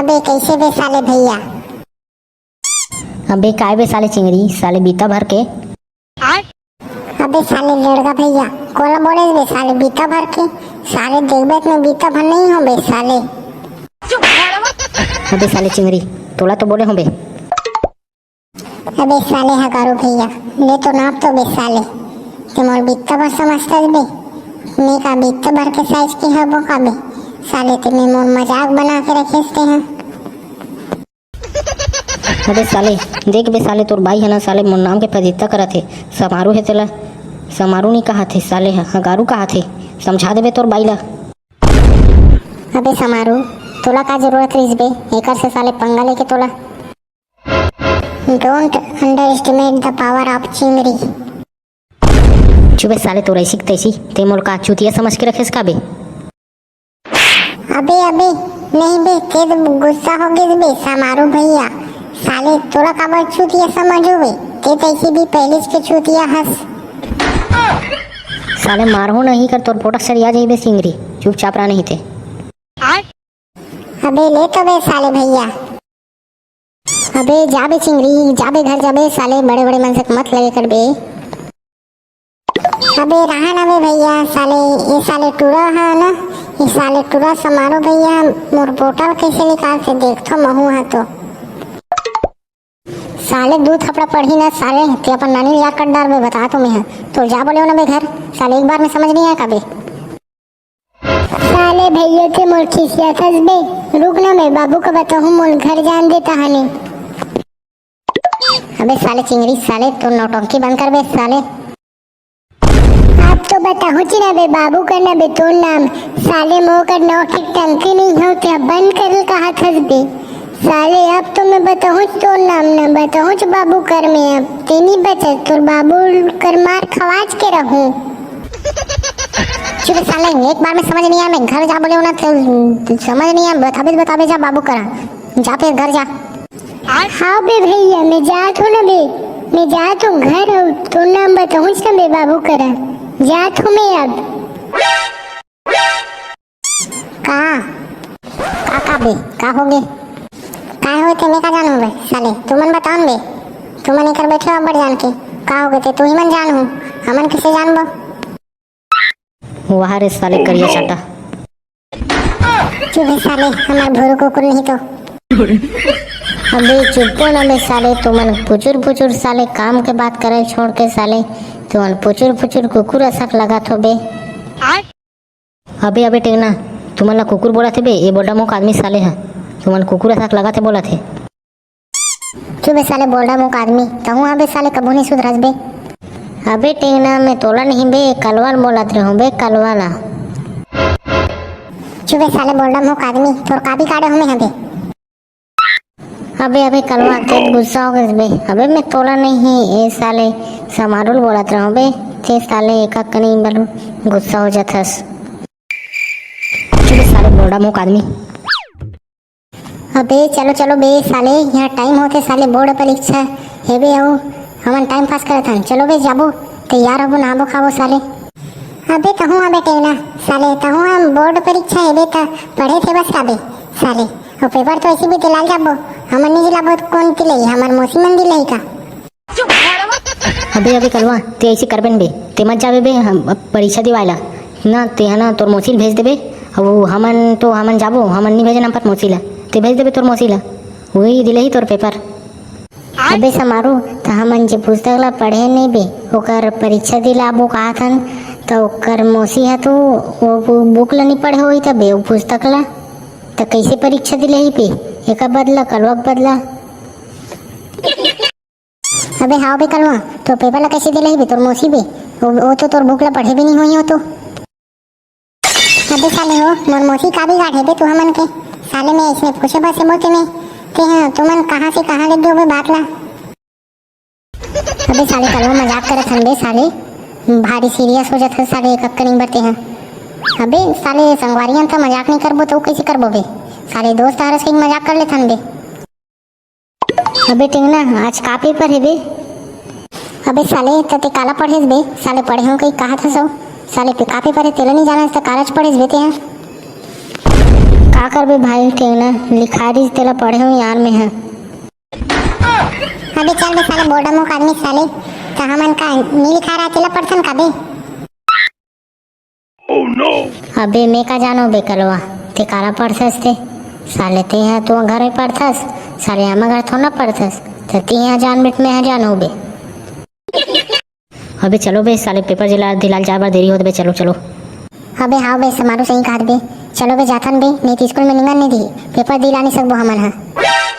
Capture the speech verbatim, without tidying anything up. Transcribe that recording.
अबे कैसे बे साले भैया? अबे काय बे साले चिंगरी, साले बीता भर के। अबे साले लड़का भैया, कोला बोले बे साले बीता भर के, साले देखबे त मैं बीता भर नहीं हों बे साले। अबे साले चिंगरी, तोला तो बोले हों बे। अबे साले हगारू भैया, ले तो नाप तो बे साले, ते मोर बीता भर समझता बे, मैं का बीता भर के साइज के हबो का बे साले, ते मैं मोर मजाक बना के रखेस ते हैं। अबे साले, देख बे साले, तोर बाई है ना साले, मोर नाम के फजीता करत हे। समारू है तेला समारू नहीं कहा थे साले, ह- हगारू कहा थे। समझा देबे तोर बाई ला। अबे समारू, तोला का जरूरत रहिस बे एकर से साले पंगा लेके तोला? Don't underestimate the power of चिंगरी। चुबे साले, तोर ऐसी के तैसी, ते मोल का चूतिया समझ के रखेस का बे? अबे अबे, नहीं बे, ते तो गुस्सा हो गए बे समारू भैया। साले तोला काबर चूतिया समझो बे, ते तैसी भी पहले के चूतिया हस। साले मारहूं नहीं कर तोर पोटा सरिया जाई बे सिंगरी, चुपचाप रह नहीं ते। अबे ले तो बे साले भैया। अबे जा बे चिंगरी, जा बे घर जा बे साले, बड़े बड़े मन से मत लगे कर बे। अबे रहा ना बे भैया, साले ये साले टूरा है ना, ये साले टूरा समारो भैया, मोर बोतल कैसे निकाल से देख तो महू है तो। साले दू थपड़ा पड़ही ना साले, ते अपन नानी ला याद कर डार बे, बता तो मैं है। तो जा बोले ना बे घर, साले एक बार में समझ नहीं आया का बे? साले भैया ते मोर खिसियाथस बे। रुक ना, मैं बाबू का बताहूँ, मोल घर जान देता हने। अबे साले चिंगरी, साले तो नौटंकी बंद कर बे साले। अब तो बताहूँ ची ना बे बाबू का ना बे तोर नाम। साले मोर कर नौटंकी नहीं हो, क्या बंद कर कहा थस बे? साले अब तो मैं बताहूँ तोर नाम ना, बताहूँ बाबू कर मैं, अब तेनी बचत तोर बाबू कर मार खवाज के रहूँ। चुप साले, एक बार में समझ नहीं आया, मैं घर जा बोले ना, तो समझ नहीं आया, बताबे, बताबे जा बाबू करा, जा फिर घर जा। हाँ बे भैया, मैं जात हूँ ना बे, मैं जात हूँ घर, और तो नाम बताऊँ ना बे बाबू करा, जात हूँ मैं अब। का? का, का बे? का होगे? काय होगे ते मैं का जानहूँ बे? साले, तुमन बताओ न बे। तुमन एकर बैठे हो अब्बड़ जान के। का होगे ते तुही मन जानहू, हमन किसे जानबो? वाह रे साले करिया चाटा। चुप हे साले, हमार भोरू कुकुर नहीं तो। अबे चुप्पो ना बे साले, तुमन पुचुर पुचुर साले काम के बात करे छोड़ के साले, तुमन पुचुर पुचुर कुकुर असक लगत हो बे। अबे, अबे टेंगना, तुमन ला कुकुर बोलत हे बे, ए बोल्डा मुख आदमी साले ह। तुमन कुकुर असाक लगत हे बोलत हे। चुप बे साले बोल्डा मुख आदमी, तहूँ ह बे साले कभू नहीं सुधरस बे। अबे टेंगना, मैं तोला नहीं बे, कलवा ल बोलत रहूँ बे, कलवा ला। चुप बे साले बोल्डा मुख आदमी, तोर का बिगाड़े हों मैं ह बे? अबे, अबे, कलवा, ते गुस्सा हो गइस बे। अबे, मैं तोला नहीं, ए साले समारू ल बोलत रहूँ बे। ते साले एका कनी बलू गुस्सा हो जाथस। चुप साले बोल्डा मुख आदमी। अबे, चलो, चलो बे साले, यहाँ टाइम होथे साले, बोर्ड परीक्षा हे बे, अउ हमन टाइम पास करत हन। चलो बे, जाबो, तैयार होबो, नहाबो, खाबो साले। अबे, तहूँ अबे टेंगना, साले, तहूँ हम बोर्ड परीक्षा हे बे, त पढ़े थे बस का बे, साले। अउ पेपर तो ऐसे भी दिलाल जाबो, हमन नहीं दिलाबो त कोन दिलही, हमर मौसी मन दिलही का? अबे, अबे कलवा, ते ऐसे करबे न बे, ते मत जाबे बे, हम, परीक्षा दिवाए ला। ना, ते ह ना, तोर मौसी ल भेज देबे, अउ हमन तो, हमन जाबो, हमन नहीं भेजे नाम पर मौसी ला, ते भेज देबे तोर मौसी ला, वही दिलही तोर पेपर। अबे समारू, त हमन जे पुस्तक ला पढ़े नहीं बे, ओकर परीक्षा दिलाबो कहत हन, त ओकर मौसी ह तो वो बु-, बुक ला नहीं पढ़े होही तबे, वो पुस्तक ला। त कैसे परीक्षा दिलाही बे? एका बदला, कलवा के बदला। अबे हाव बे कलवा, तो पेपर ला कैसे दिलाही बे, तोर मौसी बे? वो, वो तो तोर बुक ला पढ़े भी नहीं होही हो तो। अबे साले हो, मोर मौसी का बिगाड़े बे तू हमन के? साले मैं इसने पूछे बस बोलते मैं, ते हाँ, तुमन कहाँ से कहाँ ले गए बे बात ला? अबे साले कलवा मजाक करत हन बे साले, भारी सीरियस हो जात हस साले एक अक्का नहीं बरते हैं। अबे साले संगवारी मन त मजाक नहीं करबो तो कैसे करबो बे? साले दोस्त हरस के मजाक कर लेथन बे। अबे टेंगना, आज का पेपर हे बे? अबे साले, त ते काला पढ़ेस बे? साले पढ़े हों कही कहत हस ओ। साले पे का पेपर हे तेला नहीं जानस त कालाच पढ़ेस बे ते ह। का करबे भाई, टेंगना लिखा रहिस तेला पढ़े हूँ यार मैं ह। अबे चल बे साले, बोर्ड मुख आदमी साले, त हमन का नी लिखा रहा तेला पढ़थन का बे? अबे मैं का जानो बे कलवा, ते काला पढ़थस ते? साले ते ह तो घर में पढ़थस, साले हम घर थोड़ा पढ़थस, त ते ह जान बेट मैं ह जानो बे। अबे चलो बे साले, पेपर दिला दिलाल जाए बर देरी होत बे, चलो चलो। अबे हाँ बे, समारू सही कहत बे, चलो बे जाथन बे, नहीं तो स्कूल में निंगन नहीं दी, पेपर दिला नहीं सकबो हमन ह।